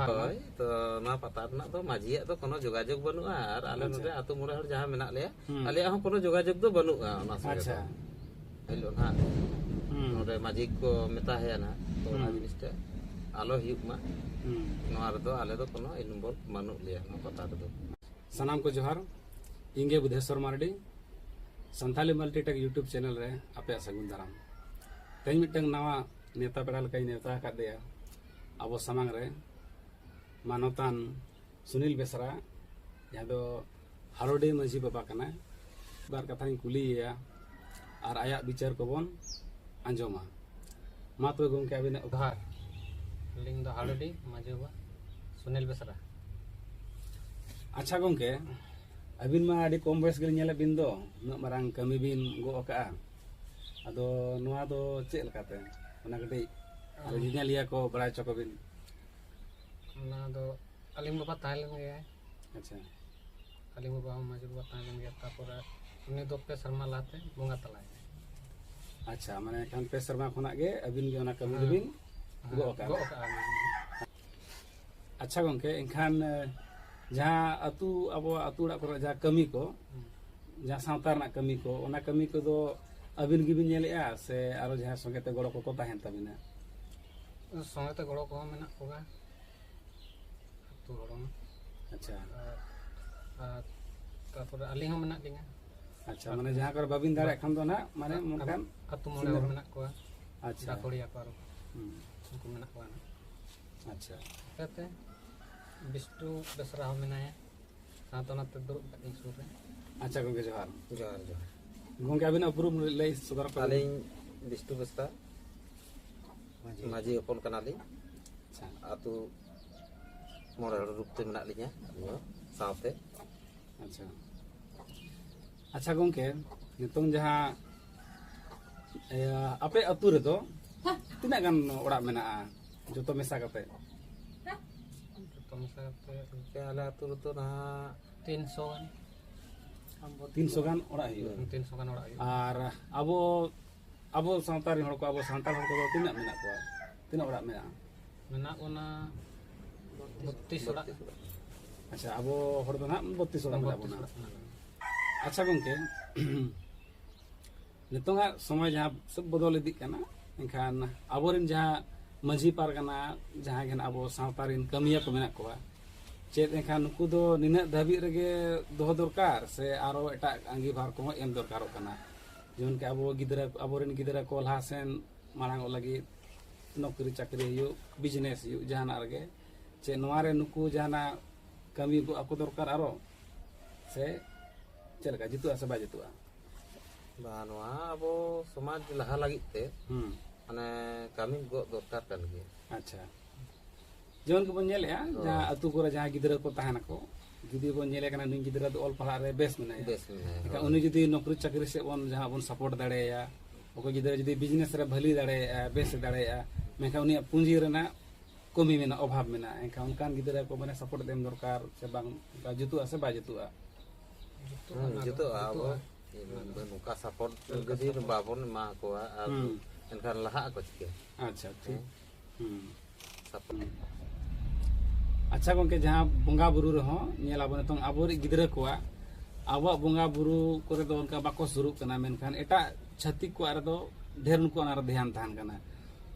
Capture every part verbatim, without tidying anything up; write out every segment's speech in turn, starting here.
ᱦᱳᱭ, ᱛᱚ ᱱᱚᱣᱟ ᱯᱟᱛᱟ ᱨᱮᱱᱟᱜ ᱫᱚ ᱢᱟᱹᱡᱷᱤᱭᱟᱜ ᱫᱚ ᱠᱳᱱᱳ ᱡᱳᱜᱟᱡᱳᱜᱽ ᱵᱟᱹᱱᱩᱜᱼᱟ, ᱟᱨ ᱟᱞᱮ ᱟᱪᱪᱷᱟ᱾ ᱱᱚᱰᱮ ᱟᱹᱛᱩ ᱢᱚᱬᱮ ᱦᱚᱲ ᱡᱟᱦᱟᱸ ᱢᱮᱱᱟᱜ ᱞᱮᱭᱟ, ᱦᱩᱸ᱾ ᱟᱞᱮᱭᱟᱜ ᱦᱚᱸ ᱠᱳᱱᱳ ᱡᱳᱜᱟᱡᱳᱜᱽ ᱫᱚ ᱵᱟᱹᱱᱩᱜᱼᱟ ᱚᱱᱟ ᱥᱚᱸᱜᱮ ᱟᱪᱪᱷᱟ᱾ ᱫᱚ᱾ ᱦᱤᱞᱳᱜ ᱱᱟᱦᱟᱜ ᱦᱩᱸ᱾ ᱱᱚᱰᱮ ᱢᱟᱹᱡᱷᱤ ᱠᱚ ᱢᱮᱛᱟ ᱦᱟᱭᱟ ᱱᱟᱦᱟᱜ, ᱛᱚ ᱚᱱᱟ ᱦᱩᱸ᱾ ᱡᱤᱱᱤᱥᱴᱟ ᱟᱞᱚ ᱦᱩᱭᱩᱜ ᱢᱟ᱾ ᱦᱩᱸ᱾ ᱱᱚᱣᱟ ᱨᱮᱫᱚ ᱟᱞᱮ ᱫᱚ ᱠᱳᱱᱳ involve ᱵᱟᱹᱱᱩᱜ ᱞᱮᱭᱟ ᱱᱚᱣᱟ ᱯᱟᱛᱟ ᱨᱮᱫᱚ᱾ ᱥᱟᱱᱟᱢ ᱠᱚ ᱡᱚᱦᱟᱨ, ᱤᱧ ᱜᱮ ᱵᱩᱫᱷᱮᱥᱣᱚᱨ Mardi, Santali Multitech YouTube channel ᱨᱮ ᱟᱯᱮᱭᱟᱜ ᱥᱟᱹᱜᱩᱱ ᱫᱟᱨᱟᱢ᱾ ᱛᱮᱦᱮᱧ ᱢᱤᱫᱴᱟᱝ ᱱᱟᱣᱟ ᱱᱮᱣᱛᱟ ᱯᱮᱲᱟ ᱞᱮᱠᱟᱧ ᱱᱮᱣᱛᱟ ᱟᱠᱟᱫᱮᱭᱟ ᱟᱵᱚ ᱥᱟᱢᱟᱝ ᱨᱮ ᱢᱟᱱᱚᱛᱟᱱ ᱥᱩᱱᱤᱞ ᱵᱮᱥᱨᱟ, ᱡᱟᱦᱟᱸ ᱫᱚ ᱦᱟᱨᱚᱰᱤ ᱢᱟᱹᱡᱷᱤ ᱵᱟᱵᱟ ᱠᱟᱱᱟᱭ᱾ ᱵᱟᱨ ᱠᱟᱛᱷᱟᱧ ᱠᱩᱞᱤᱭᱮᱭᱟ ᱟᱨ ᱟᱭᱟᱜ ᱵᱤᱪᱟᱹᱨ ᱠᱚᱵᱚᱱ ᱟᱸᱡᱚᱢᱟ᱾ ᱢᱟ ᱛᱚᱵᱮ ᱜᱚᱢᱠᱮ, ᱟᱹᱵᱤᱱᱟᱜ ᱡᱚᱦᱟᱨ᱾ ᱟᱹᱞᱤᱧ ᱫᱚ ᱦᱟᱨᱚᱰᱤ ᱢᱟᱹᱡᱷᱤ ᱵᱟᱵᱟ ᱥᱩᱱᱤᱞ ᱵᱮᱥᱨᱟ᱾ ᱟᱪᱪᱷᱟ ᱜᱚᱢᱠᱮ, ᱟᱹᱵᱤᱱ ᱢᱟ ᱟᱹᱰᱤ ᱠᱚᱢ ᱵᱚᱭᱮᱥ ᱜᱮᱞᱤᱧ ᱧᱮᱞᱮᱫ ᱵᱤᱱ ᱫᱚ, ᱩᱱᱟᱹᱜ ᱢᱟᱨᱟᱝ ᱠᱟᱹᱢᱤ ᱵᱤᱱ ᱜᱚᱜ ᱟᱠᱟᱜᱼᱟ᱾ ᱟᱫᱚ ᱱᱚᱣᱟ ᱫᱚ ᱪᱮᱫ ᱞᱮᱠᱟᱛᱮ? ᱚᱱᱟ ᱠᱟᱹᱴᱤᱡ ᱟᱞᱮ ᱧᱮᱧᱮᱞᱤᱭᱟᱹ ᱠᱚ ᱵᱟᱲᱟᱭ ᱦᱚᱪᱚ ᱠᱚᱵᱤᱱ᱾ ᱚᱱᱟ ᱫᱚ ᱟᱹᱞᱤᱧ ᱵᱟᱵᱟ ᱛᱟᱦᱮᱸ ᱞᱮᱱ ᱜᱮᱭᱟᱭ᱾ ᱟᱪᱪᱷᱟ᱾ ᱟᱹᱞᱤᱧ ᱵᱟᱵᱟ ᱦᱚᱸ ᱢᱟᱹᱡᱷᱤ ᱵᱟᱵᱟ ᱛᱟᱦᱮᱸ ᱞᱮᱱ ᱜᱮᱭᱟ᱾ ᱛᱟᱨᱯᱚᱨᱮ ᱩᱱᱤ ᱫᱚ ᱯᱮ ᱥᱮᱨᱢᱟ ᱞᱟᱦᱟᱛᱮ ᱵᱚᱸᱜᱟ ᱛᱟᱞᱟᱭᱮᱱᱟ᱾ ᱟᱪᱪᱷᱟ, ᱢᱟᱱᱮ ᱮᱱᱠᱷᱟᱱ ᱯᱮ ᱥᱮᱨᱢᱟ ᱠᱷᱚᱱᱟᱜ ᱜᱮ ᱟᱹᱵᱤᱱ ᱜᱮ ᱚᱱᱟ ᱠᱟᱹᱢᱤ ᱦᱮᱸ᱾ ᱫᱚᱵᱤᱱ ᱦᱮᱸ, ᱜᱚᱜ ᱟᱠᱟᱫᱼᱟ᱾ ᱜᱚᱜ ᱟᱠᱟᱫᱼᱟ ᱞᱤᱧ᱾ ᱟᱪᱪᱷᱟ ᱜᱚᱢᱠᱮ, ᱮᱱᱠᱷᱟᱱ, ᱮ, ᱡᱟᱦᱟᱸ ᱟᱹᱛᱩ, ᱟᱵᱚᱣᱟᱜ ᱟᱹᱛᱩ ᱚᱲᱟᱜ ᱠᱚᱨᱮ ᱡᱟᱦᱟᱸ ᱠᱟᱹᱢᱤ ᱠᱚ, ᱦᱩᱸ᱾ ᱡᱟᱦᱟᱸ ᱥᱟᱶᱛᱟ ᱨᱮᱱᱟᱜ ᱠᱟᱹᱢᱤ ᱠᱚ, ᱚᱱᱟ ᱠᱟᱹᱢᱤ ᱠᱚᱫᱚ ᱟᱹᱵᱤᱱ ᱜᱮᱵᱤᱱ ᱧᱮᱞᱮᱫᱼᱟ ᱥᱮ ᱟᱨᱚ ᱡᱟᱦᱟᱸᱭ ᱥᱚᱸᱜᱮ ᱛᱮ ᱜᱚᱲᱚ ᱠᱚᱠᱚ ᱛᱟᱦᱮᱱ ᱛᱟᱹᱵᱤᱱᱟ? ᱥᱚᱸᱜᱮ ᱛᱮ ᱜᱚᱲᱚ ᱠᱚᱦᱚᱸ ᱢᱮᱱᱟᱜ ᱠᱚᱣᱟ᱾ ᱟᱹᱛᱩ ᱦᱚᱲ ᱦᱚᱸ᱾ ᱟᱪᱪᱷᱟ᱾ ᱟᱨ, ᱟᱨ ᱛᱟᱨᱯᱚᱨᱮ ᱟᱹᱞᱤᱧ ᱦᱚᱸ ᱢᱮᱱᱟᱜ ᱞᱤᱧᱟ᱾ ᱟᱪᱪᱷᱟ, ᱢᱟᱱᱮ ᱡᱟᱦᱟᱸ ᱠᱚᱨᱮ ᱵᱟᱵᱤᱱ ᱫᱟᱲᱮᱭᱟᱜ ᱠᱷᱟᱱ ᱫᱚ ᱱᱟᱦᱟᱜ, ᱢᱟᱱᱮ ᱟᱹᱛᱩ, ᱚᱱᱠᱟᱱ ᱟᱹᱛᱩ ᱢᱚᱬᱮ ᱦᱚᱲ ᱥᱤᱧ ᱢᱮᱱᱟᱜ ᱠᱚᱣᱟ᱾ ᱟᱪᱪᱷᱟ᱾ ᱜᱟᱹᱠᱷᱩᱲᱤᱭᱟᱹ ᱠᱚ ᱟᱨᱚ ᱦᱩᱸ᱾ ᱩᱱᱠᱩ ᱢᱮᱱᱟᱜ ᱠᱚᱣᱟ ᱱᱟᱦᱟᱜ᱾ ᱟᱪᱪᱷᱟ᱾ ᱪᱤᱠᱟᱹᱛᱮ ᱵᱤᱥᱴᱩ ᱵᱮᱥᱨᱟ ᱦᱚᱸ ᱢᱮᱱᱟᱭᱟ, ᱥᱟᱶᱛᱮ ᱚᱱᱟᱛᱮ ᱫᱩᱲᱩᱵ ᱠᱟᱜ ᱤᱧ ᱥᱩᱨ ᱨᱮ᱾ ᱟᱪᱪᱷᱟ ᱜᱚᱢᱠᱮ, ᱡᱚᱦᱟᱨ᱾ ᱡᱚᱦᱟᱨ, ᱡᱚᱦᱟᱨ᱾ ᱜᱚᱢᱠᱮ, ᱟᱹᱵᱤᱱᱟᱜ ᱩᱯᱨᱩᱢ ᱞᱟᱹᱭ ᱥᱚᱫᱚᱨ ᱠᱚᱵᱤᱱ᱾ ᱟᱹᱞᱤᱧ ᱵᱤᱥᱴᱩ ᱵᱮᱥᱨᱟ, ᱢᱟᱹᱡᱷᱤ᱾ ᱢᱟᱹᱡᱷᱤ ᱦᱚᱯᱚᱱ ᱠᱟᱱᱟᱞᱤᱧ᱾ ᱟᱪᱪᱷᱟ᱾ ᱟᱹᱛᱩ ᱢᱚᱬᱮ ᱦᱚᱲ ᱨᱩᱯ ᱛᱮ ᱢᱮᱱᱟᱜ ᱞᱤᱧᱟ ᱟᱹᱞᱤᱧ ᱦᱚᱸ ᱥᱟᱶᱛᱮ᱾ ᱟᱪᱪᱷᱟ᱾ ᱟᱪᱪᱷᱟ ᱜᱚᱢᱠᱮ, ᱱᱤᱛᱚᱝ ᱡᱟᱦᱟᱸ, ᱤᱭᱟᱹ, ᱟᱯᱮ ᱟᱹᱛᱩ ᱨᱮᱫᱚ ᱛᱤᱱᱟᱹᱜ ᱜᱟᱱ ᱚᱲᱟᱜ ᱢᱮᱱᱟᱜᱼᱟ ᱡᱚᱛᱚ ᱢᱮᱥᱟ ᱠᱟᱛᱮ? ᱡᱚᱛᱚ ᱢᱮᱥᱟ ᱠᱟᱛᱮ ᱜᱚᱢᱠᱮ, ᱟᱞᱮ ᱟᱹᱛᱩ ᱨᱮᱫᱚ ᱱᱟᱦᱟᱜ ᱛᱤᱱᱥᱚ ᱜᱟᱱ᱾ ᱛᱤᱱᱥᱚ ᱜᱟᱱ ᱚᱲᱟᱜ ᱦᱩᱭᱩᱜᱼᱟ᱾ ᱦᱩᱸ, ᱛᱤᱱᱥᱚ ᱜᱟᱱ ᱚᱲᱟᱜ ᱦᱩᱭᱩᱜᱼᱟ᱾ ᱟᱨ ᱟᱵᱚ, ᱟᱵᱚ ᱥᱟᱶᱛᱟ ᱨᱮᱱ ᱦᱚᱲ ᱠᱚ, ᱟᱵᱚ ᱥᱟᱱᱛᱟᱲ ᱦᱚᱲ ᱠᱚᱫᱚ ᱛᱤᱱᱟᱹᱜ ᱢᱮᱱᱟᱜ ᱠᱚᱣᱟ? ᱛᱤᱱᱟᱹᱜ ᱚᱲᱟᱜ ᱢᱮᱱᱟᱜᱼᱟ? ᱢᱮᱱᱟᱜ ᱵᱚᱱᱟ ᱵᱚᱛᱛᱨᱤᱥ ᱚᱲᱟᱜ᱾ ᱟᱪᱪᱷᱟ, ᱟᱵᱚ ᱦᱚᱲ ᱫᱚ ᱱᱟᱦᱟᱜ ᱵᱚᱛᱛᱨᱤᱥ ᱚᱲᱟᱜ ᱢᱮᱱᱟᱜ ᱵᱚᱱᱟ᱾ ᱟᱪᱪᱷᱟ ᱜᱚᱢᱠᱮ, ᱱᱤᱛᱚᱝᱟᱜ ᱥᱚᱢᱚᱭ ᱡᱟᱦᱟᱸ ᱥᱮᱫ ᱵᱚᱫᱚᱞ ᱤᱫᱤᱜ ᱠᱟᱱᱟ, ᱮᱱᱠᱷᱟᱱ ᱟᱵᱚᱨᱮᱱ ᱡᱟᱦᱟᱸ ᱢᱟᱹᱡᱷᱤ ᱯᱟᱨᱜᱟᱱᱟ, ᱡᱟᱦᱟᱸ ᱜᱮ ᱟᱵᱚ ᱥᱟᱶᱛᱟ ᱨᱮᱱ ᱠᱟᱹᱢᱤᱭᱟᱹ ᱠᱚ ᱢᱮᱱᱟᱜ ᱠᱚᱣᱟ, ᱪᱮᱫ ᱮᱱᱠᱷᱟᱱ ᱱᱩᱠᱩ ᱫᱚ ᱱᱤᱱᱟᱹᱜ ᱫᱷᱟᱹᱵᱤᱡ ᱨᱮᱜᱮ ᱫᱚᱦᱚ ᱫᱚᱨᱠᱟᱨ ᱥᱮ ᱟᱨᱚ ᱮᱴᱟᱜ ᱟᱸᱜᱤᱵᱷᱟᱨ ᱠᱚᱦᱚᱸ ᱮᱢ ᱫᱚᱨᱠᱟᱨᱚᱜ ᱠᱟᱱᱟ? ᱡᱮᱢᱚᱱ ᱠᱤ ᱟᱵᱚ ᱜᱤᱫᱽᱨᱟᱹ, ᱟᱵᱚᱨᱮᱱ ᱜᱤᱫᱽᱨᱟᱹ ᱠᱚ ᱞᱟᱦᱟ ᱥᱮᱱ ᱢᱟᱲᱟᱝᱚᱜ ᱞᱟᱹᱜᱤᱫ, ᱱᱚᱠᱨᱤ ᱪᱟᱹᱠᱨᱤ ᱦᱩᱭᱩᱜ, ᱵᱤᱡᱽᱱᱮᱥ ᱦᱩᱭᱩᱜ, ᱡᱟᱦᱟᱱᱟᱜ ᱨᱮᱜᱮ, ᱪᱮᱫ ᱱᱚᱣᱟ ᱨᱮ ᱱᱩᱠᱩ ᱡᱟᱦᱟᱱᱟᱜ ᱠᱟᱹᱢᱤ ᱜᱚᱜ ᱟᱠᱚ ᱫᱚᱨᱠᱟᱨ ᱟᱨᱚ, ᱥᱮ ᱪᱮᱫ ᱞᱮᱠᱟ ᱡᱩᱛᱩᱜᱼᱟ ᱥᱮ ᱵᱟᱭ ᱡᱩᱛᱩᱜᱼᱟ? ᱵᱟᱝ, ᱱᱚᱣᱟ ᱟᱵᱚ ᱥᱚᱢᱟᱡᱽ ᱞᱟᱦᱟ ᱞᱟᱹᱜᱤᱫ ᱛᱮ ᱦᱩᱸ᱾ ᱢᱟᱱᱮ ᱠᱟᱹᱢᱤ ᱜᱚᱜ ᱫᱚᱨᱠᱟᱨ ᱠᱟᱱ ᱜᱮᱭᱟ᱾ ᱟᱪᱪᱷᱟ, ᱡᱮᱢᱚᱱ ᱜᱮᱵᱚᱱ ᱧᱮᱞᱮᱜᱼᱟ, ᱦᱳᱭ᱾ ᱡᱟᱦᱟᱸ ᱟᱹᱛᱩ ᱠᱚᱨᱮ ᱡᱟᱦᱟᱸᱭ ᱜᱤᱫᱽᱨᱟᱹ ᱠᱚ ᱛᱟᱦᱮᱱᱟᱠᱚ, ᱡᱩᱫᱤ ᱵᱚᱱ ᱧᱮᱞᱮ ᱠᱟᱱᱟ ᱱᱩᱭ ᱜᱤᱫᱽᱨᱟᱹ ᱫᱚ ᱚᱞ ᱯᱟᱲᱦᱟᱜ ᱨᱮ ᱵᱮᱥ ᱢᱮᱱᱟᱭᱟ, ᱵᱮᱥ ᱢᱮᱱᱟᱭᱟ, ᱮᱱᱠᱷᱟᱱ ᱦᱳᱭ᱾ ᱩᱱᱤ ᱡᱩᱫᱤ ᱱᱚᱠᱨᱤ ᱪᱟᱹᱠᱨᱤ ᱥᱮᱫ ᱵᱚᱱ ᱡᱟᱦᱟᱸ ᱵᱚᱱ ᱥᱟᱯᱳᱨᱴ ᱫᱟᱲᱮᱭᱟᱭᱟ, ᱚᱠᱚᱭ ᱜᱤᱫᱽᱨᱟᱹ ᱡᱩᱫᱤ ᱵᱤᱡᱽᱱᱮᱥ ᱨᱮ ᱵᱷᱟᱹᱞᱤ ᱫᱟᱲᱮᱭᱟᱜᱼᱟ, ᱵᱮᱥ ᱮ ᱫᱟᱲᱮᱭᱟᱜᱼᱟ, ᱢᱮᱱᱠᱷᱟᱱ ᱩᱱᱤᱭᱟᱜ ᱯᱩᱸᱡᱤ ᱨᱮᱱᱟᱜ ᱠᱚᱢᱤ ᱢᱮᱱᱟᱜᱼᱟ, ᱚᱵᱷᱟᱵᱽ ᱢᱮᱱᱟᱜᱼᱟ, ᱮᱱᱠᱷᱟᱱ ᱚᱱᱠᱟᱱ ᱜᱤᱫᱽᱨᱟᱹ ᱠᱚ ᱢᱟᱱᱮ ᱥᱟᱯᱳᱨᱴ ᱮᱢ ᱫᱚᱨᱠᱟᱨ ᱥᱮ ᱵᱟᱝ, ᱚᱱᱠᱟ ᱡᱩᱛᱩᱜᱼᱟ ᱥᱮ ᱵᱟᱭ ᱡᱩᱛᱩᱜᱼᱟ? ᱦᱩᱸ, ᱡᱩᱛᱩᱜᱼᱟ, ᱟᱵᱚ ᱱᱚᱝᱠᱟ ᱥᱟᱯᱳᱨᱴ ᱡᱩᱫᱤ ᱵᱟᱵᱚᱱ ᱮᱢᱟ ᱠᱚᱣᱟ ᱟᱨ ᱦᱩᱸ᱾ ᱮᱱᱠᱷᱟᱱ ᱞᱟᱦᱟᱜ ᱟᱠᱚ ᱪᱤᱠᱟᱹ? ᱟᱪᱪᱷᱟ, ᱴᱷᱤᱠ᱾ ᱦᱮᱸ᱾ ᱦᱩᱸ᱾ ᱥᱟᱯᱳᱨᱴ᱾ ᱟᱪᱪᱷᱟ ᱜᱚᱝᱠᱮ, ᱡᱟᱦᱟᱸ ᱵᱚᱸᱜᱟ ᱵᱩᱨᱩ ᱨᱮᱦᱚᱸ ᱧᱮᱞ ᱟᱵᱚᱱ ᱱᱤᱛᱚᱝ ᱟᱵᱚᱨᱤᱡ ᱜᱤᱫᱽᱨᱟᱹ ᱠᱚᱣᱟᱜ, ᱟᱵᱚᱣᱟᱜ ᱵᱚᱸᱜᱟ ᱵᱩᱨᱩ ᱠᱚᱨᱮ ᱫᱚ ᱚᱱᱠᱟ ᱵᱟᱠᱚ ᱥᱩᱨᱩᱜ ᱠᱟᱱᱟ, ᱢᱮᱱᱠᱷᱟᱱ ᱮᱴᱟᱜ ᱪᱷᱟᱹᱛᱤᱠ ᱠᱚᱣᱟᱜ ᱨᱮᱫᱚ ᱰᱷᱮᱨ ᱱᱩᱠᱩ ᱚᱱᱟ ᱨᱮ ᱫᱷᱮᱭᱟᱱ ᱛᱟᱦᱮᱱ ᱠᱟᱱᱟ᱾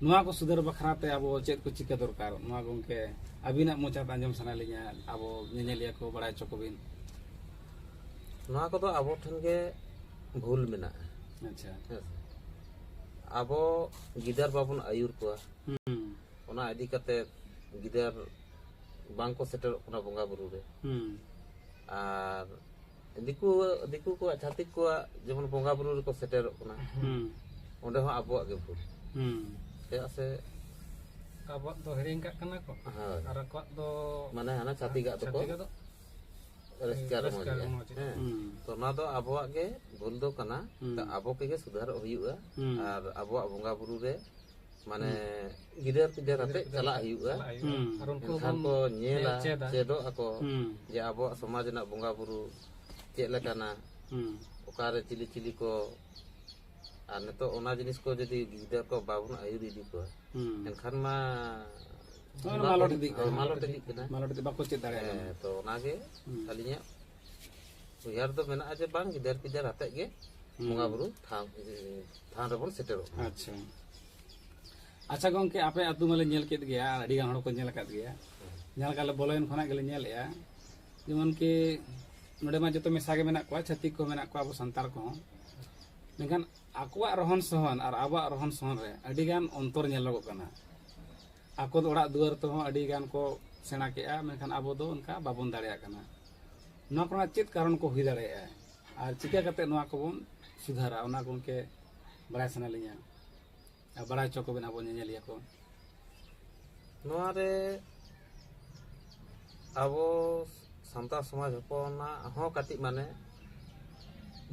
ᱱᱚᱣᱟ ᱠᱚ ᱥᱩᱫᱷᱟᱹᱨ ᱵᱟᱠᱷᱨᱟ ᱛᱮ ᱟᱵᱚ ᱪᱮᱫ ᱠᱚ ᱪᱤᱠᱟᱹ ᱫᱚᱨᱠᱟᱨ? ᱱᱚᱣᱟ ᱜᱚᱝᱠᱮ, ᱟᱹᱵᱤᱱᱟᱜ ᱢᱚᱪᱟᱛᱮ ᱟᱸᱡᱚᱢ ᱥᱟᱱᱟ ᱞᱤᱧᱟ, ᱟᱵᱚ ᱧᱮᱧᱮᱞᱤᱭᱟᱹ ᱠᱚ ᱵᱟᱲᱟᱭ ᱦᱚᱪᱚ ᱠᱚᱵᱤᱱ᱾ ᱱᱚᱣᱟ ᱠᱚᱫᱚ ᱟᱵᱚ ᱴᱷᱮᱱ ᱜᱮ ᱵᱷᱩᱞ ᱢᱮᱱᱟᱜᱼᱟ᱾ ᱟᱪᱪᱷᱟ᱾ ᱦᱮᱸ ᱥᱮ? ᱟᱵᱚ ᱜᱤᱫᱟᱹᱨ ᱵᱟᱵᱚᱱ ᱟᱹᱭᱩᱨ ᱠᱚᱣᱟ, ᱦᱩᱸ᱾ ᱚᱱᱟ ᱤᱫᱤ ᱠᱟᱛᱮ ᱜᱤᱫᱟᱹᱨ ᱵᱟᱝ ᱠᱚ ᱥᱮᱴᱮᱨᱚᱜ ᱠᱟᱱᱟ ᱵᱚᱸᱜᱟ ᱵᱩᱨᱩ ᱨᱮ᱾ ᱦᱩᱸ᱾ ᱟᱨ ᱫᱤᱠᱩ, ᱫᱤᱠᱩ ᱠᱚᱣᱟᱜ, ᱪᱷᱟᱹᱛᱤᱠ ᱠᱚᱣᱟᱜ ᱡᱮᱢᱚᱱ ᱵᱚᱸᱜᱟ ᱵᱩᱨᱩ ᱨᱮᱠᱚ ᱥᱮᱴᱮᱨᱚᱜ ᱠᱟᱱᱟ, ᱦᱩᱸ᱾ ᱚᱸᱰᱮ ᱦᱚᱸ ᱟᱵᱚᱣᱟᱜ ᱜᱮ ᱵᱷᱩᱞ᱾ ᱦᱩᱸ᱾ ᱪᱮᱫᱟᱜ ᱥᱮ ᱟᱵᱚᱣᱟᱜ ᱫᱚ ᱦᱤᱲᱤᱧ ᱠᱟᱜ ᱠᱟᱱᱟ ᱠᱚ, ᱦᱳᱭ᱾ ᱟᱨ ᱟᱠᱚᱣᱟᱜ ᱫᱚ ᱢᱟᱱᱮ ᱦᱟᱱᱟ ᱪᱷᱟᱹᱛᱤᱠᱟᱜ ᱫᱚᱠᱚ ᱪᱷᱟᱹᱛᱤᱠᱟᱜ ᱫᱚ ᱨᱟᱹᱥᱠᱟᱹ ᱨᱟᱹᱥᱠᱟᱹ ᱨᱚᱢᱚᱡᱽ ᱜᱮᱭᱟ᱾ ᱨᱚᱢᱚᱡᱽ ᱜᱮᱭᱟ᱾ ᱦᱮᱸ᱾ ᱦᱩᱸ᱾ ᱛᱚ ᱱᱚᱣᱟ ᱫᱚ ᱟᱵᱚᱣᱟᱜ ᱜᱮ ᱵᱷᱩᱞ ᱫᱚ ᱠᱟᱱᱟ᱾ ᱦᱩᱸ᱾ ᱛᱚ ᱟᱵᱚ ᱠᱚᱜᱮ ᱥᱩᱫᱷᱟᱹᱨᱚᱜ ᱦᱩᱭᱩᱜᱼᱟ᱾ ᱦᱩᱸ᱾ ᱟᱨ ᱟᱵᱚᱣᱟᱜ ᱵᱚᱸᱜᱟ ᱵᱩᱨᱩ ᱨᱮ ᱢᱟᱱᱮ ᱦᱩᱸ᱾ ᱜᱤᱫᱟᱹᱨ ᱯᱤᱫᱟᱹᱨ ᱟᱛᱮ ᱜᱤᱫᱟᱹᱨ ᱯᱤᱫᱟᱹᱨ ᱪᱟᱞᱟᱜ ᱟᱛᱮ ᱦᱩᱭᱩᱜᱼᱟ᱾ ᱪᱟᱞᱟᱜ ᱦᱩᱭᱩᱜᱼᱟ᱾ ᱦᱩᱸ᱾ ᱟᱨ ᱩᱱᱠᱩ ᱮᱱᱠᱷᱟᱱ ᱵᱚᱱ ᱠᱚ ᱧᱮᱞᱟ, ᱧᱮᱞ ᱪᱮᱫᱟ᱾ ᱪᱮᱫᱚᱜ ᱟᱠᱚ ᱦᱩᱸ᱾ ᱡᱮ ᱟᱵᱚᱣᱟᱜ ᱥᱚᱢᱟᱡᱽ ᱨᱮᱱᱟᱜ ᱵᱚᱸᱜᱟ ᱵᱩᱨᱩ ᱪᱮᱫ ᱞᱮᱠᱟᱱᱟ, ᱦᱩᱸ᱾ ᱚᱠᱟᱨᱮ ᱪᱤᱞᱤ ᱪᱤᱞᱤ ᱠᱚ, ᱟᱨ ᱱᱤᱛᱚᱜ ᱚᱱᱟ ᱡᱤᱱᱤᱥ ᱠᱚ ᱡᱩᱫᱤ ᱜᱤᱫᱟᱹᱨ ᱠᱚ ᱵᱟᱵᱚᱱ ᱟᱹᱭᱩᱨ ᱤᱫᱤ ᱠᱚᱣᱟ, ᱦᱩᱸ᱾ ᱮᱱᱠᱷᱟᱱ ᱢᱟ ᱱᱚᱜᱼᱚᱭ ᱱᱚᱣᱟ ᱢᱟᱞᱚᱴ ᱠᱚ ᱤᱫᱤᱜ ᱠᱟᱱᱟ᱾ ᱢᱟᱞᱚᱴ ᱤᱫᱤᱜ ᱠᱟᱱᱟ᱾ ᱢᱟᱞᱚᱴ ᱤᱫᱤ, ᱵᱟᱠᱚ ᱪᱮᱫ ᱫᱟᱲᱮᱭᱟᱜ ᱠᱟᱱᱟ᱾ ᱦᱮᱸ, ᱛᱚ ᱚᱱᱟᱜᱮ ᱦᱩᱸ᱾ ᱟᱹᱞᱤᱧᱟᱜ ᱩᱭᱦᱟᱹᱨ ᱫᱚ ᱢᱮᱱᱟᱜᱼᱟ ᱡᱮ ᱵᱟᱝ, ᱜᱤᱫᱟᱹᱨ ᱯᱤᱫᱟᱹᱨ ᱟᱛᱮᱫ ᱜᱮ ᱦᱩᱸ᱾ ᱵᱚᱸᱜᱟ ᱵᱩᱨᱩ ᱛᱷᱟᱱ, ᱛᱷᱟᱱ ᱨᱮᱵᱚᱱ ᱥᱮᱴᱮᱨᱚᱜ ᱢᱟ᱾ ᱟᱪᱪᱷᱟ᱾ ᱟᱪᱪᱷᱟ ᱜᱚᱝᱠᱮ, ᱟᱯᱮ ᱟᱹᱛᱩ ᱢᱟᱞᱮ ᱧᱮᱞ ᱠᱮᱫ ᱜᱮᱭᱟ, ᱟᱹᱰᱤ ᱜᱟᱱ ᱦᱚᱲ ᱠᱚ ᱧᱮᱞ ᱟᱠᱟᱫ ᱜᱮᱭᱟ᱾ ᱦᱩᱸ᱾ ᱡᱟᱦᱟᱸ ᱞᱮᱠᱟ ᱞᱮ ᱵᱚᱞᱚᱭᱮᱱ ᱠᱷᱚᱱᱟᱜ ᱜᱮᱞᱮ ᱧᱮᱞᱮᱫᱼᱟ, ᱡᱮᱢᱚᱱ ᱠᱤ ᱱᱚᱰᱮ ᱢᱟ ᱡᱚᱛᱚ ᱢᱮᱥᱟ ᱜᱮ ᱢᱮᱱᱟᱜ ᱠᱚᱣᱟ, ᱪᱷᱟᱹᱛᱤᱠ ᱠᱚ ᱢᱮᱱᱟᱜ ᱠᱚᱣᱟ, ᱟᱵᱚ ᱥᱟᱱᱛᱟᱲ ᱠᱚᱦᱚᱸ᱾ ᱢᱮᱱᱠᱷᱟᱱ ᱟᱠᱚᱣᱟᱜ ᱨᱚᱦᱚᱱ ᱥᱚᱦᱚᱱ ᱟᱨ ᱟᱵᱚᱣᱟᱜ ᱨᱚᱦᱚᱱ ᱥᱚᱦᱚᱱ ᱨᱮ ᱟᱹᱰᱤ ᱜᱟᱱ ᱚᱱᱛᱚᱨ ᱧᱮᱞᱚᱜᱚᱜ ᱠᱟᱱᱟ᱾ ᱟᱠᱚ ᱫᱚ ᱚᱲᱟᱜ ᱫᱩᱣᱟᱹᱨ ᱛᱮᱦᱚᱸ ᱟᱹᱰᱤ ᱜᱟᱱ ᱠᱚ ᱥᱮᱬᱟ ᱠᱮᱜᱼᱟ, ᱢᱮᱱᱠᱷᱟᱱ ᱟᱵᱚ ᱫᱚ ᱚᱱᱠᱟ ᱵᱟᱵᱚᱱ ᱫᱟᱲᱮᱭᱟᱜ ᱠᱟᱱᱟ᱾ ᱱᱚᱣᱟ ᱠᱚᱨᱮᱱᱟᱜ ᱪᱮᱫ ᱠᱟᱨᱚᱱ ᱠᱚ ᱦᱩᱭ ᱫᱟᱲᱮᱭᱟᱜᱼᱟ ᱟᱨ ᱪᱤᱠᱟᱹ ᱠᱟᱛᱮ ᱱᱚᱣᱟ ᱠᱚᱵᱚᱱ ᱥᱩᱫᱷᱟᱹᱨᱟ, ᱚᱱᱟ ᱜᱚᱢᱠᱮ ᱵᱟᱲᱟᱭ ᱥᱟᱱᱟ ᱞᱤᱧᱟ ᱟᱨ ᱵᱟᱲᱟᱭ ᱦᱚᱪᱚ ᱠᱚᱵᱮᱱ ᱟᱵᱚ ᱧᱮᱧᱮᱞᱤᱭᱟᱹ ᱠᱚ᱾ ᱱᱚᱣᱟ ᱨᱮ ᱟᱵᱚ ᱥᱟᱱᱛᱟᱲ ᱥᱚᱢᱟᱡᱽ ᱦᱚᱯᱚᱱᱟᱜ ᱦᱚᱸ ᱠᱟᱹᱴᱤᱡ ᱢᱟᱱᱮ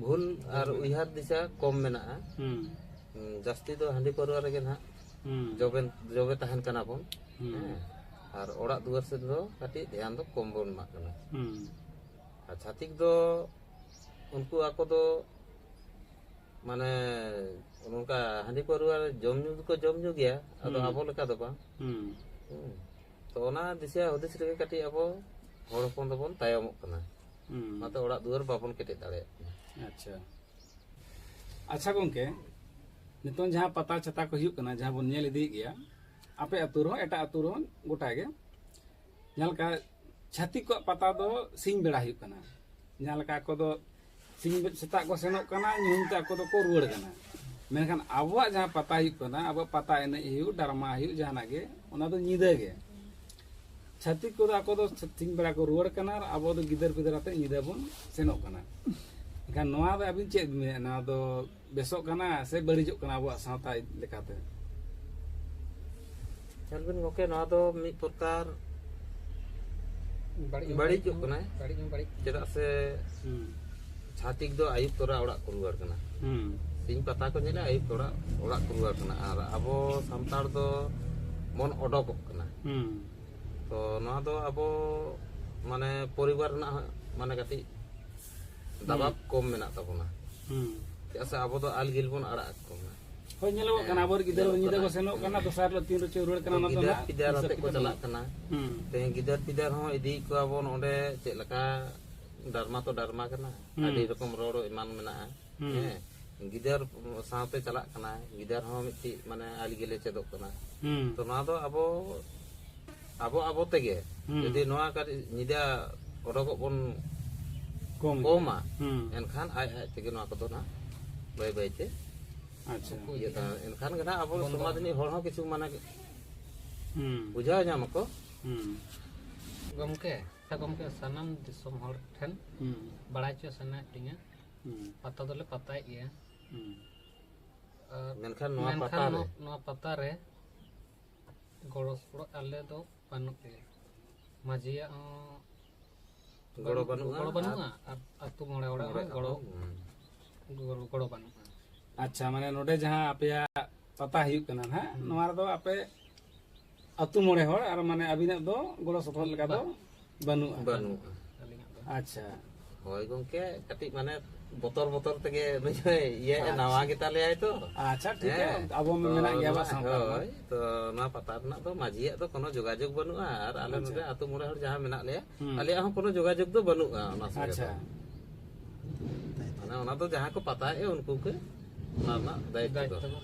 ᱵᱷᱩᱞ ᱟᱨ ᱦᱩᱸ᱾ ᱩᱭᱦᱟᱹᱨ ᱫᱤᱥᱟᱹ ᱠᱚᱢ ᱢᱮᱱᱟᱜᱼᱟ᱾ ᱦᱩᱸ᱾ ᱦᱩᱸ, ᱡᱟᱹᱥᱛᱤ ᱫᱚ ᱦᱟᱺᱰᱤ ᱯᱟᱹᱣᱨᱟᱹ ᱨᱮᱜᱮ ᱱᱟᱦᱟᱜ ᱦᱩᱸ᱾ ᱡᱚᱵᱮ, ᱡᱚᱵᱮ ᱛᱟᱦᱮᱱ ᱠᱟᱱᱟ ᱵᱚᱱ᱾ ᱦᱩᱸ᱾ ᱦᱮᱸ, ᱟᱨ ᱚᱲᱟᱜ ᱫᱩᱣᱟᱹᱨ ᱥᱮᱫ ᱫᱚ ᱠᱟᱹᱴᱤᱡ ᱫᱷᱮᱭᱟᱱ ᱫᱚ ᱠᱚᱢ ᱵᱚᱱ ᱮᱢᱟᱜ ᱠᱟᱱᱟ᱾ ᱦᱩᱸ᱾ ᱟᱨ ᱪᱷᱟᱹᱛᱤᱠ ᱫᱚ ᱩᱱᱠᱩ ᱟᱠᱚ ᱫᱚ ᱢᱟᱱᱮ ᱱᱚᱝᱠᱟ ᱦᱟᱺᱰᱤ ᱯᱟᱹᱣᱨᱟᱹ ᱡᱚᱢ ᱧᱩ ᱫᱚᱠᱚ ᱡᱚᱢ ᱧᱩ ᱜᱮᱭᱟ, ᱟᱫᱚ ᱦᱩᱸ᱾ ᱟᱵᱚ ᱞᱮᱠᱟ ᱫᱚ ᱵᱟᱝ᱾ ᱦᱩᱸ᱾ ᱦᱩᱸ᱾ ᱛᱚ ᱚᱱᱟ ᱫᱤᱥᱟᱹ ᱦᱩᱫᱤᱥ ᱨᱮᱜᱮ ᱠᱟᱹᱴᱤᱡ ᱟᱵᱚ ᱦᱚᱲ ᱦᱚᱯᱚᱱ ᱫᱚᱵᱚᱱ ᱛᱟᱭᱚᱢᱚᱜ ᱠᱟᱱᱟ᱾ ᱦᱩᱸ᱾ ᱚᱱᱟᱛᱮ ᱚᱲᱟᱜ ᱫᱩᱣᱟᱹᱨ ᱵᱟᱵᱚᱱ ᱠᱮᱴᱮᱡ ᱫᱟᱲᱮᱭᱟᱜ ᱠᱟᱱᱟ᱾ ᱟᱪᱪᱷᱟ᱾ ᱟᱪᱪᱷᱟ ᱜᱚᱝᱠᱮ, ᱱᱤᱛᱚᱝ ᱡᱟᱦᱟᱸ ᱯᱟᱛᱟ ᱪᱷᱟᱛᱟ ᱠᱚ ᱦᱩᱭᱩᱜ ᱠᱟᱱᱟ, ᱡᱟᱦᱟᱸ ᱵᱚᱱ ᱧᱮᱞ ᱤᱫᱤᱭᱮᱫ ᱜᱮᱭᱟ, ᱟᱯᱮ ᱟᱹᱛᱩ ᱨᱮᱦᱚᱸ ᱮᱴᱟᱜ ᱟᱹᱛᱩ ᱨᱮᱦᱚᱸ ᱜᱚᱴᱟ ᱜᱮ, ᱡᱟᱦᱟᱸ ᱞᱮᱠᱟ ᱪᱷᱟᱹᱛᱤᱠ ᱠᱚᱣᱟᱜ ᱯᱟᱛᱟ ᱫᱚ ᱥᱤᱧ ᱵᱮᱲᱟ ᱦᱩᱭᱩᱜ ᱠᱟᱱᱟ᱾ ᱡᱟᱦᱟᱸ ᱞᱮᱠᱟ ᱟᱠᱚ ᱫᱚ ᱥᱤᱧ ᱵᱮ-, ᱥᱮᱛᱟᱜ ᱠᱚ ᱥᱮᱱᱚᱜ ᱠᱟᱱᱟ, ᱧᱩᱦᱩᱢ ᱛᱮ ᱟᱠᱚ ᱫᱚᱠᱚ ᱨᱩᱣᱟᱹᱲ ᱠᱟᱱᱟ᱾ ᱢᱮᱱᱠᱷᱟᱱ ᱟᱵᱚᱣᱟᱜ ᱡᱟᱦᱟᱸ ᱯᱟᱛᱟ ᱦᱩᱭᱩᱜ ᱠᱟᱱᱟ, ᱟᱵᱚᱣᱟᱜ ᱯᱟᱛᱟ ᱮᱱᱮᱡ ᱦᱩᱭᱩᱜ, ᱰᱨᱟᱢᱟ ᱦᱩᱭᱩᱜ, ᱡᱟᱦᱟᱱᱟᱜ ᱜᱮ, ᱚᱱᱟ ᱫᱚ ᱧᱤᱫᱟᱹ ᱜᱮ᱾ ᱪᱷᱟᱹᱛᱤᱠ ᱠᱚᱫᱚ ᱟᱠᱚ ᱫᱚ ᱥᱤᱧ ᱵᱮᱲᱟ ᱠᱚ ᱨᱩᱣᱟᱹᱲ ᱠᱟᱱᱟ ᱟᱨ ᱟᱵᱚ ᱫᱚ ᱜᱤᱫᱟᱹᱨ ᱯᱤᱫᱟᱹᱨ ᱟᱛᱮ ᱧᱤᱫᱟᱹ ᱵᱚᱱ ᱥᱮᱱᱚᱜ ᱠᱟᱱᱟ᱾ ᱮᱱᱠᱷᱟᱱ ᱱᱚᱣᱟ ᱫᱚ ᱟᱹᱵᱤᱱ ᱪᱮᱫ ᱵᱤᱱ ᱢᱮᱱᱟ? ᱱᱚᱣᱟ ᱫᱚ ᱵᱮᱥᱚᱜ ᱠᱟᱱᱟ ᱥᱮ ᱵᱟᱹᱲᱤᱡᱚᱜ ᱠᱟᱱᱟ ᱟᱵᱚᱣᱟᱜ ᱥᱟᱶᱛᱟ ᱞᱮᱠᱟᱛᱮ? ᱧᱮᱞ ᱵᱤᱱ ᱜᱚᱢᱠᱮ, ᱱᱚᱣᱟ ᱫᱚ ᱢᱤᱫ ᱯᱨᱚᱠᱟᱨ ᱵᱟᱹᱲᱤᱡ ᱦᱚᱸ ᱵᱟᱹᱲᱤᱡᱚᱜ ᱵᱟᱹᱲᱤᱡ, ᱠᱟᱱᱟ᱾ ᱵᱟᱹᱲᱤᱡ ᱦᱚᱸ ᱵᱟᱹᱲᱤᱡ᱾ ᱪᱮᱫᱟᱜ ᱥᱮ ᱦᱩᱸ᱾ ᱪᱷᱟᱹᱛᱤᱠ ᱫᱚ ᱟᱹᱭᱩᱵ ᱛᱚᱨᱟ ᱚᱲᱟᱜ ᱠᱚ ᱨᱩᱣᱟᱹᱲ ᱠᱟᱱᱟ᱾ ᱦᱩᱸ᱾ ᱥᱤᱧ ᱯᱟᱛᱟ ᱠᱚ ᱧᱮᱞᱟ, ᱟᱹᱭᱩᱵ ᱛᱚᱨᱟ ᱚᱲᱟᱜ ᱠᱚ ᱨᱩᱣᱟᱹᱲ ᱠᱟᱱᱟ᱾ ᱟᱨ ᱟᱵᱚ ᱥᱟᱱᱛᱟᱲ ᱫᱚ ᱵᱚᱱ ᱚᱰᱚᱠᱚᱜ ᱠᱟᱱᱟ᱾ ᱦᱩᱸ᱾ ᱛᱚ ᱱᱚᱣᱟ ᱫᱚ ᱟᱵᱚ ᱢᱟᱱᱮ ᱯᱚᱨᱤᱵᱟᱨ ᱨᱮᱱᱟᱜ ᱦᱚᱸ ᱢᱟᱱᱮ ᱠᱟᱹᱴᱤᱡ ᱫᱟᱵᱟᱵ ᱦᱩᱸ᱾ ᱠᱚᱢ ᱢᱮᱱᱟᱜ ᱛᱟᱵᱚᱱᱟ᱾ ᱦᱩᱸ᱾ ᱪᱮᱫᱟᱜ ᱥᱮ ᱟᱵᱚ ᱫᱚ ᱟᱞᱜᱤᱞ ᱵᱚᱱ ᱟᱲᱟᱜ ᱟᱠᱚ ᱠᱟᱱᱟ᱾ ᱦᱳᱭ, ᱧᱮᱞᱚᱜᱚᱜ ᱠᱟᱱᱟ, ᱟᱵᱚᱨᱮᱱ ᱜᱤᱫᱟᱹᱨ ᱧᱮᱞᱚᱜ ᱧᱤᱫᱟᱹ ᱠᱟᱱᱟ᱾ ᱠᱚ ᱥᱮᱱᱚᱜ ᱠᱟᱱᱟ, ᱫᱚᱥᱟᱨ ᱦᱤᱞᱳᱜ ᱛᱤᱱ ᱨᱮᱪᱚ ᱨᱩᱣᱟᱹᱲ ᱠᱟᱱᱟ, ᱚᱱᱟ ᱫᱚ ᱜᱤᱫᱟᱹᱨ ᱱᱟᱦᱟᱜ ᱯᱤᱫᱟᱹᱨ ᱦᱤᱥᱟᱹᱵ ᱟᱛᱮ ᱠᱚ ᱠᱤᱛᱟᱹᱵ ᱪᱟᱞᱟᱜ ᱵᱟᱹᱱᱩᱜᱼᱟ᱾ ᱠᱟᱱᱟ᱾ ᱦᱩᱸ᱾ ᱛᱮᱦᱮᱧ ᱜᱤᱫᱟᱹᱨ ᱯᱤᱫᱟᱹᱨ ᱦᱚᱸ ᱤᱫᱤᱭᱮᱫ ᱠᱚᱣᱟ ᱵᱚᱱ ᱚᱸᱰᱮ, ᱪᱮᱫ ᱞᱮᱠᱟ ᱰᱟᱨᱢᱟ ᱛᱚ ᱰᱟᱨᱢᱟ ᱠᱟᱱᱟ, ᱦᱩᱸ᱾ ᱟᱹᱰᱤ ᱨᱚᱠᱚᱢ ᱨᱚᱲ ᱮᱢᱟᱱ ᱢᱮᱱᱟᱜᱼᱟ᱾ ᱦᱩᱸ᱾ ᱦᱮᱸ, ᱜᱤᱫᱟᱹᱨ ᱥᱟᱶᱛᱮ ᱪᱟᱞᱟᱜ ᱠᱟᱱᱟᱭ, ᱜᱤᱫᱟᱹᱨ ᱦᱚᱸ ᱢᱤᱫᱴᱤᱡ ᱢᱟᱱᱮ ᱟᱹᱞᱤ ᱜᱮᱞᱮ ᱪᱮᱫᱚᱜ ᱠᱟᱱᱟ᱾ ᱦᱩᱸ᱾ ᱛᱚ ᱱᱚᱣᱟ ᱫᱚ ᱟᱵᱚ, ᱟᱵᱚ ᱟᱵᱚ ᱛᱮᱜᱮ ᱦᱩᱸ᱾ ᱡᱩᱫᱤ ᱱᱚᱣᱟ ᱠᱟᱹᱴᱤᱡ ᱧᱤᱫᱟᱹ ᱚᱰᱚᱠᱚᱜ ᱵᱚᱱ ᱠᱚᱢ ᱜᱮ᱾ ᱠᱚᱢᱟ, ᱦᱩᱸ᱾ ᱮᱱᱠᱷᱟᱱ ᱟᱡ ᱟᱡ ᱛᱮᱜᱮ ᱱᱚᱣᱟ ᱠᱚᱫᱚ ᱱᱟᱜ ᱵᱟᱹᱭ ᱵᱟᱹᱭ ᱛᱮ ᱟᱪᱪᱷᱟ᱾ ᱤᱭᱟᱹ ᱠᱟᱱᱟ᱾ ᱮᱱᱠᱷᱟᱱ ᱜᱮ ᱱᱟᱜ ᱟᱵᱚ ᱵᱚᱱᱫᱚᱜᱼᱟ᱾ ᱥᱚᱢᱟᱡᱽ ᱨᱤᱱᱤᱡ ᱦᱚᱲ ᱦᱚᱸ ᱠᱤᱪᱷᱩ ᱢᱟᱱᱮ ᱦᱩᱸ᱾ ᱵᱩᱡᱷᱟᱹᱣ ᱧᱟᱢ ᱟᱠᱚ᱾ ᱦᱩᱸ᱾ ᱜᱚᱢᱠᱮ, ᱟᱪᱪᱷᱟ ᱜᱚᱢᱠᱮ, ᱥᱟᱱᱟᱢ ᱫᱤᱥᱚᱢ ᱦᱚᱲ ᱴᱷᱮᱱ ᱦᱩᱸ᱾ ᱵᱟᱲᱟᱭ ᱦᱚᱪᱚ ᱥᱟᱱᱟᱭᱮᱫ ᱞᱤᱧᱟᱹ, ᱦᱩᱸ᱾ ᱯᱟᱛᱟ ᱫᱚᱞᱮ ᱯᱟᱛᱟᱭᱮᱫ ᱜᱮᱭᱟ᱾ ᱦᱩᱸ᱾ ᱟᱨ ᱢᱮᱱᱠᱷᱟᱱ ᱱᱚᱣᱟ ᱢᱮᱱᱠᱷᱟᱱ ᱯᱟᱛᱟ ᱨᱮ ᱱᱚ-, ᱱᱚᱣᱟ ᱯᱟᱛᱟ ᱨᱮ ᱜᱚᱲᱚ ᱥᱚᱯᱚᱦᱚᱫ ᱟᱞᱮ ᱫᱚ ᱵᱟᱹᱱᱩᱜ ᱞᱮᱭᱟ᱾ ᱢᱟᱹᱡᱷᱤᱭᱟᱜ ᱦᱚᱸ ᱜᱚᱲᱚ ᱵᱟᱹᱱᱩᱜ, ᱵᱟᱹᱱᱩᱜᱼᱟ, ᱜᱚᱲᱚ ᱵᱟᱹᱱᱩᱜᱼᱟ, ᱟᱨ ᱟᱹᱛᱩ ᱢᱚᱬᱮ ᱦᱚᱲᱟᱜ ᱢᱚᱬᱮ ᱦᱚᱸ ᱜᱚᱲᱚ, ᱦᱚᱲ, ᱦᱩᱸ᱾ ᱜᱚᱲᱚ, ᱜᱚᱲᱚ ᱵᱟᱹᱱᱩᱜᱼᱟ᱾ ᱟᱪᱪᱷᱟ, ᱢᱟᱱᱮ ᱱᱚᱰᱮ ᱡᱟᱦᱟᱸ ᱟᱯᱮᱭᱟᱜ ᱯᱟᱛᱟ ᱦᱩᱭᱩᱜ ᱠᱟᱱᱟ ᱱᱟᱦᱟᱜ, ᱦᱩᱸ᱾ ᱱᱚᱣᱟ ᱨᱮᱫᱚ ᱟᱯᱮ ᱟᱹᱛᱩ ᱢᱚᱬᱮ ᱦᱚᱲ ᱟᱨ ᱢᱟᱱᱮ ᱟᱹᱵᱤᱱᱟᱜ ᱫᱚ ᱜᱚᱲᱚ ᱥᱚᱯᱚᱦᱚᱫ ᱞᱮᱠᱟ ᱫᱚ ᱵᱟᱝ᱾ ᱵᱟᱹᱱᱩᱜᱼᱟ? ᱵᱟᱹᱱᱩᱜᱼᱟ᱾ ᱟᱹᱞᱤᱧᱟᱜ ᱫᱚ᱾ ᱟᱪᱪᱷᱟ᱾ ᱦᱳᱭ ᱜᱚᱢᱠᱮ, ᱠᱟᱹᱴᱤᱡ ᱢᱟᱱᱮ ᱵᱚᱛᱚᱨ ᱵᱚᱛᱚᱨ ᱛᱮᱜᱮ ᱱᱩᱭ ᱦᱚᱸᱭ ᱤᱭᱟᱹ ᱟᱪᱪᱷᱟ᱾ ᱱᱟᱣᱟ ᱜᱮᱛᱟ ᱞᱮᱭᱟᱭ ᱛᱚ᱾ ᱟᱪᱪᱷᱟ, ᱴᱷᱤᱠ ᱜᱮᱭᱟ, ᱦᱮᱸ᱾ ᱟᱵᱚ ᱢᱟ ᱛᱚ ᱢᱮᱱᱟᱜ ᱜᱮᱭᱟ ᱱᱚᱣᱟ, ᱟᱵᱚᱣᱟᱜ ᱥᱟᱶᱛᱟ ᱨᱮᱱᱟᱜ᱾ ᱦᱳᱭ, ᱛᱚ ᱱᱚᱣᱟ ᱯᱟᱛᱟ ᱨᱮᱱᱟᱜ ᱫᱚ ᱢᱟᱹᱡᱷᱤᱭᱟᱜ ᱫᱚ ᱠᱳᱱᱳ ᱡᱳᱜᱟᱡᱳᱜᱽ ᱵᱟᱹᱱᱩᱜᱼᱟ, ᱟᱨ ᱟᱞᱮ ᱟᱪᱪᱷᱟ᱾ ᱱᱚᱰᱮ ᱟᱹᱛᱩ ᱢᱚᱬᱮ ᱦᱚᱲ ᱡᱟᱦᱟᱸ ᱢᱮᱱᱟᱜ ᱞᱮᱭᱟ, ᱦᱩᱸ᱾ ᱟᱞᱮᱭᱟᱜ ᱦᱚᱸ ᱠᱳᱱᱳ ᱡᱳᱜᱟᱡᱳᱜᱽ ᱫᱚ ᱵᱟᱹᱱᱩᱜᱼᱟ ᱚᱱᱟ ᱥᱚᱸᱜᱮ ᱟᱪᱪᱷᱟ᱾ ᱫᱚ᱾ ᱢᱟᱱᱮ ᱚᱱᱟ ᱫᱚ ᱡᱟᱦᱟᱸ ᱠᱚ ᱯᱟᱛᱟᱭᱮᱫᱼᱟ ᱩᱱᱠᱩ ᱜᱮ ᱚᱱᱟ ᱨᱮᱱᱟᱜ ᱫᱟᱭᱤᱛᱛᱚ ᱫᱚ᱾ ᱫᱟᱭᱤᱛᱛᱚ ᱫᱚ᱾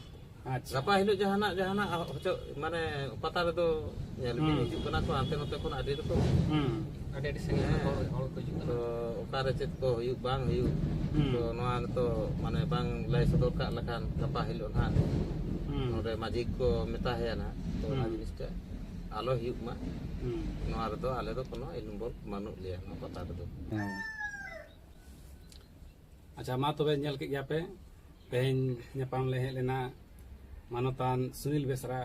ᱟᱪᱪᱷᱟ᱾ ᱜᱟᱯᱟ ᱦᱤᱞᱳᱜ ᱡᱟᱦᱟᱱᱟᱜ, ᱡᱟᱦᱟᱱᱟᱜ ᱦᱚᱪᱚ, ᱢᱟᱱᱮ ᱯᱟᱛᱟ ᱨᱮᱫᱚ ᱧᱮᱞ ᱵᱤᱱ ᱦᱩᱸ᱾ ᱦᱤᱡᱩᱜ ᱠᱟᱱᱟ ᱠᱚ ᱦᱟᱱᱛᱮ ᱱᱚᱛᱮ ᱠᱷᱚᱱ ᱟᱹᱰᱤ ᱨᱚᱠᱚᱢ᱾ ᱦᱩᱸ᱾ ᱟᱹᱰᱤ, ᱟᱹᱰᱤ ᱥᱟᱺᱜᱤᱧ ᱦᱮᱸ᱾ ᱦᱚᱲ, ᱦᱚᱲ ᱠᱚ ᱦᱤᱡᱩᱜ ᱠᱟᱱᱟ᱾ ᱛᱚ ᱚᱠᱟᱨᱮ ᱪᱮᱫ ᱠᱚ ᱦᱩᱭᱩᱜ ᱵᱟᱝ ᱦᱩᱭᱩᱜ, ᱦᱩᱸ᱾ ᱛᱚ ᱱᱚᱣᱟ ᱱᱤᱛᱚᱜ ᱢᱟᱱᱮ ᱵᱟᱝ ᱞᱟᱹᱭ ᱥᱚᱫᱚᱨ ᱠᱟᱜ ᱞᱮᱠᱷᱟᱱ ᱜᱟᱯᱟ ᱦᱤᱞᱳᱜ ᱱᱟᱦᱟᱜ ᱦᱩᱸ᱾ ᱱᱚᱰᱮ ᱢᱟᱹᱡᱷᱤ ᱠᱚ ᱢᱮᱛᱟ ᱦᱟᱭᱟ ᱱᱟᱦᱟᱜ, ᱛᱚ ᱚᱱᱟ ᱦᱩᱸ᱾ ᱡᱤᱱᱤᱥᱴᱟ ᱟᱞᱚ ᱦᱩᱭᱩᱜ ᱢᱟ᱾ ᱦᱩᱸ᱾ ᱱᱚᱣᱟ ᱨᱮᱫᱚ ᱟᱞᱮ ᱫᱚ ᱠᱳᱱᱳ involve ᱵᱟᱹᱱᱩᱜ ᱞᱮᱭᱟ ᱱᱚᱣᱟ ᱯᱟᱛᱟ ᱨᱮᱫᱚ᱾ ᱦᱮᱸ᱾ ᱟᱪᱪᱷᱟ, ᱢᱟ ᱛᱚᱵᱮ ᱧᱮᱞ ᱠᱮᱫ ᱜᱮᱭᱟ ᱯᱮ, ᱛᱮᱦᱮᱧ ᱧᱟᱯᱟᱢ ᱞᱮ ᱦᱮᱡ ᱞᱮᱱᱟ ᱢᱟᱱᱚᱛᱟᱱ ᱥᱩᱱᱤᱞ ᱵᱮᱥᱨᱟ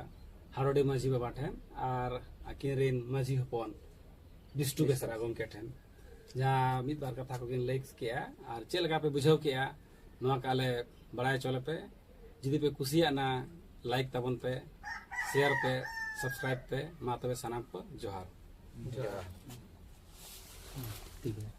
ᱦᱟᱲᱚᱰᱤ ᱢᱟᱹᱡᱷᱤ ᱵᱟᱵᱟ ᱴᱷᱮᱱ ᱟᱨ ᱟᱹᱠᱤᱱ ᱨᱤᱱ ᱢᱟᱹᱡᱷᱤ ᱦᱚᱯᱚᱱ ᱵᱤᱥᱴᱩ ᱵᱮᱥᱨᱟ ᱜᱚᱢᱠᱮ ᱴᱷᱮᱱ, ᱡᱟᱦᱟᱸ ᱢᱤᱫ ᱵᱟᱨ ᱠᱟᱛᱷᱟ ᱠᱚᱠᱤᱱ ᱞᱟᱹᱭ ᱠᱮᱜᱼᱟ ᱟᱨ ᱪᱮᱫ ᱞᱮᱠᱟ ᱯᱮ ᱵᱩᱡᱷᱟᱹᱣ ᱠᱮᱜᱼᱟ, ᱱᱚᱣᱟ ᱠᱚ ᱟᱞᱮ ᱵᱟᱲᱟᱭ ᱦᱚᱪᱚ ᱞᱮᱯᱮ᱾ ᱡᱩᱫᱤ ᱯᱮ ᱠᱩᱥᱤᱭᱟᱜᱼᱟ, like ᱛᱟᱵᱚᱱ ᱯᱮ, share ᱯᱮ, subscribe ᱯᱮ᱾ ᱢᱟ ᱛᱚᱵᱮ ᱥᱟᱱᱟᱢ ᱠᱚ ᱡᱚᱦᱟᱨ᱾ ᱡᱚᱦᱟᱨ᱾ ᱴᱷᱤᱠ ᱜᱮᱭᱟ᱾